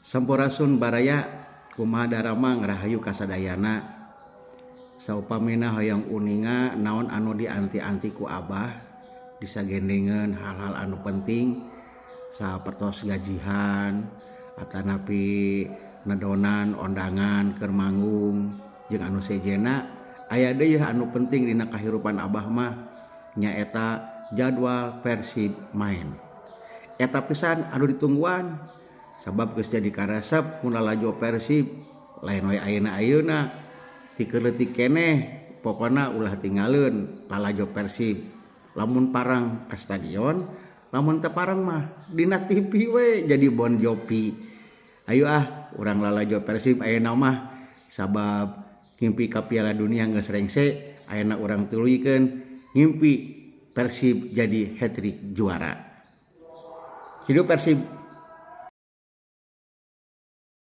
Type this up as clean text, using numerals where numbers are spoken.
Sampurasun baraya, kumaha daramang? Rahayu kasadayana. Saupamina hoyong uninga naon anu dianti-anti ku Abah disagendengeun hal-hal anu penting sapertos gajihan atanapi nedonan ondangan keur manggung jeung anu sejenna. Aya deui anu penting dina kahirupan Abah mah, nyaeta jadwal Persib main. Eta pisan anu ditungguan sabab geus jadi karesep mun lalajo Persib. Lain we ayeuna-ayeuna, ti leutik keneh, pokona ulah tinggaleun lalajo Persib. Lamun parang ka stadion, lamun teu parang mah dina TV we jadi Bon Jovi. Ayo ah, urang lalajo Persib ayeuna mah, sabab ngimpi ka Piala Dunia geus rengse. Ayeuna urang tuluykeun ngimpi Persib jadi hat-trick juara. Hidup Persib!